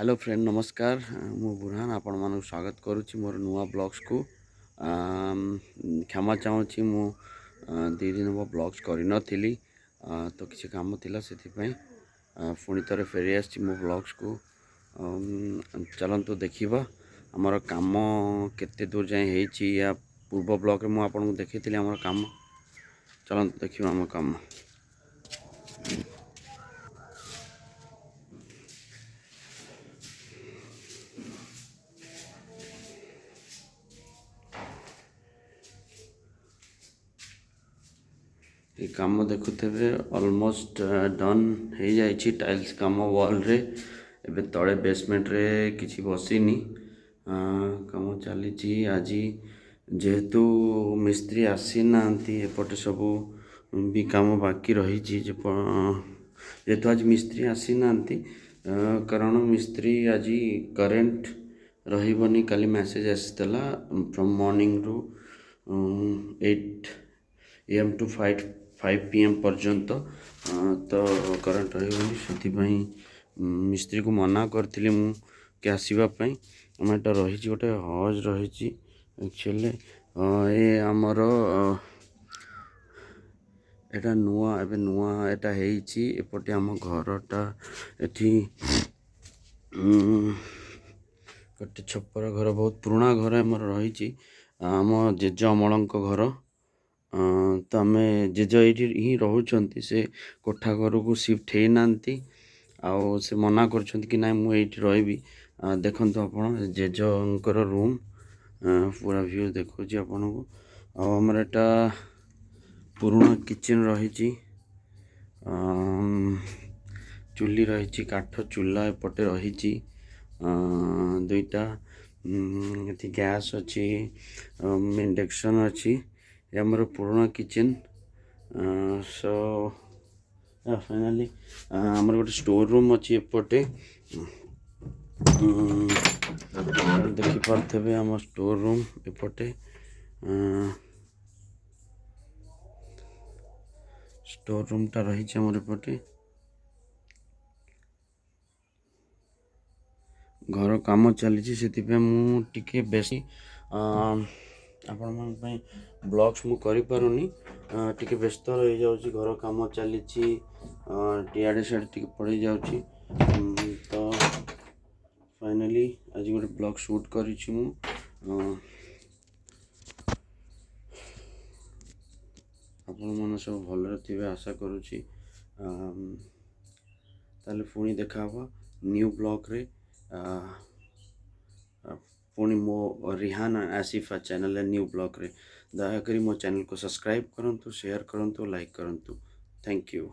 Hello friend, ନମସ୍କାର। ମୁଁ ବୁରହାନ ଆପଣମାନଙ୍କୁ ସ୍ୱାଗତ କରୁଛି ମୋର ନୂଆ ବ୍ଲଗ୍ସକୁ। କ୍ଷମା ଚାହୁଁଛି, ମୁଁ 2 ଦିନ ହେବ ବ୍ଲଗ୍ସ କରିନଥିଲି। ତ କିଛି କାମ ଥିଲା, ସେଥିପାଇଁ ପୁଣି ଥରେ ଫେରି ଆସିଛି ମୋ ବ୍ଲଗ୍ସକୁ। ଚାଲନ୍ତୁ ଦେଖିବା ଆମର କାମ କେତେ ଦୂର ଯାଏଁ ହେଇଛି। ୟା ପୂର୍ବ ବ୍ଲଗ୍ରେ ମୁଁ ଆପଣଙ୍କୁ ଦେଖେଇଥିଲି ଆମର କାମ। ଚାଲନ୍ତୁ ଦେଖିବା ଆମ କାମ। ଏ କାମ ଦେଖୁଥିବେ, ଅଲମୋଷ୍ଟ ଡନ୍ ହେଇଯାଇଛି ଟାଇଲ୍ସ କାମ ୱାଲ୍ରେ। ଏବେ ତଳେ ବେସମେଣ୍ଟରେ କିଛି ବସିନି, କାମ ଚାଲିଛି। ଆଜି ଯେହେତୁ ମିସ୍ତ୍ରୀ ଆସିନାହାନ୍ତି, ଏପଟେ ସବୁ ବି କାମ ବାକି ରହିଛି। ଯେହେତୁ ଆଜି ମିସ୍ତ୍ରୀ ଆସିନାହାନ୍ତି, କାରଣ ମିସ୍ତ୍ରୀ ଆଜି କରେଣ୍ଟ ରହିବନି, କାଲି ମେସେଜ୍ ଆସିଥିଲା। ଫ୍ରମ୍ ମର୍ଣ୍ଣିଂରୁ 8 AM to 5 PM ପର୍ଯ୍ୟନ୍ତ ତ କରେଣ୍ଟ ରହିବନି। ସେଥିପାଇଁ ମିସ୍ତ୍ରୀକୁ ମନା କରିଥିଲି ମୁଁ କି ଆସିବା ପାଇଁ। ଆମର ଏଇଟା ରହିଛି, ଗୋଟେ ହଜ୍ ରହିଛି ଆକ୍ଚୁଆଲି। ଏ ଆମର ଏଇଟା ନୂଆ, ଏବେ ନୂଆ ଏଇଟା ହେଇଛି। ଏପଟେ ଆମ ଘରଟା, ଏଠି ଗୋଟେ ଛପର ଘର, ବହୁତ ପୁରୁଣା ଘର ଆମର ରହିଛି, ଆମ ଜେଜ ଅମଳଙ୍କ ଘର। ତ ଆମେ ଜେଜ ଏଇଠି ହିଁ ରହୁଛନ୍ତି, ସେ କୋଠା ଘରକୁ ସିଫ୍ଟ ହେଇନାହାନ୍ତି। ଆଉ ସେ ମନା କରୁଛନ୍ତି କି ନାଇଁ, ମୁଁ ଏଇଠି ରହିବି। ଦେଖନ୍ତୁ ଆପଣ, ଜେଜଙ୍କର ରୁମ୍ ପୁରା ଭ୍ୟୁ ଦେଖାଉଛି ଆପଣଙ୍କୁ। ଆଉ ଆମର ଏଇଟା ପୁରୁଣା କିଚେନ୍ ରହିଛି, ଚୁଲି ରହିଛି, କାଠ ଚୁଲା ଏପଟେ ରହିଛି ଦୁଇଟା। ଏଠି ଗ୍ୟାସ୍ ଅଛି, ଇଣ୍ଡକ୍ସନ୍ ଅଛି। ଏ ଆମର ପୁରୁଣା କିଚେନ୍। ସୋ ଫାଇନାଲି ଆମର ଗୋଟେ ଷ୍ଟୋର୍ ରୁମ୍ ଅଛି ଏପଟେ। ଦେଖିପାରୁଥିବେ ଆମ ଷ୍ଟୋର୍ ରୁମ୍ ଏପଟେ। ଷ୍ଟୋର୍ ରୁମ୍ଟା ରହିଛି ଆମର ଏପଟେ। ଘର କାମ ଚାଲିଛି, ସେଥିପାଇଁ ମୁଁ ଟିକେ ବେଶୀ ଆପଣମାନଙ୍କ ପାଇଁ ବ୍ଲଗ୍ସ ମୁଁ କରିପାରୁନି। ଟିକେ ବ୍ୟସ୍ତ ରହିଯାଉଛି, ଘର କାମ ଚାଲିଛି, ଇଆଡ଼େ ସିଆଡ଼େ ଟିକେ ପଳେଇ ଯାଉଛି। ତ ଫାଇନାଲି ଆଜି ଗୋଟେ ବ୍ଲଗ୍ ସୁଟ୍ କରିଛି ମୁଁ। ଆପଣମାନେ ସବୁ ଭଲରେ ଥିବେ ଆଶା କରୁଛି। ତାହେଲେ ପୁଣି ଦେଖା ହେବ ନ୍ୟୁ ବ୍ଲଗ୍ରେ, ପୁଣି ମୋ ରିହାନ ଆସିଫା ଚ୍ୟାନେଲରେ ନ୍ୟୁ ବ୍ଲଗ୍ରେ। ଦୟାକରି ମୋ ଚ୍ୟାନେଲକୁ ସବସ୍କ୍ରାଇବ୍ କରନ୍ତୁ, ସେୟାର କରନ୍ତୁ, ଲାଇକ୍ କରନ୍ତୁ। Thank you.